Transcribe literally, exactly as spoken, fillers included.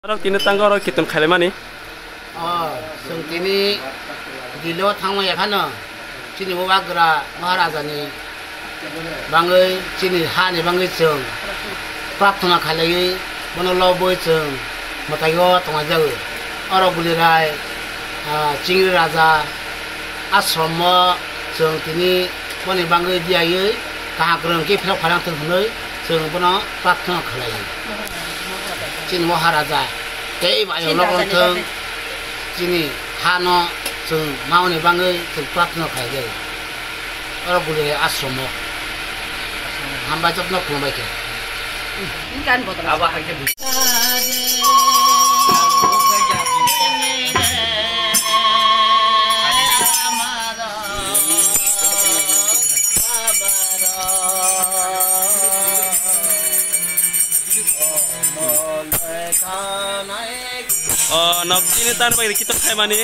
Norok tini tango oro kiton khailaimani. O, chwng tini Delhi o thangma yakhano chini Bubagra Maharajani bangwi, chini hani bangwi chwng prarthana khailaiwi bono lobwi chwng mwtaio tonglaijagwi. Oro Gulirai, ah, Chingri Raja ashromo chwng tini boni bangwi diyaiwi kaham kwrwng khe philok phailangthwng hwnwi chwng bono prarthana khlaio. Chini Maharaja tei bai lok wngthwng, chini hano chwng mauni bangwi chwng prarthana khlaijagwi. Oro Gulirai ashromo. Hambai, jotono khulumbai khe. O, nok chini tan bai kiton khaimani.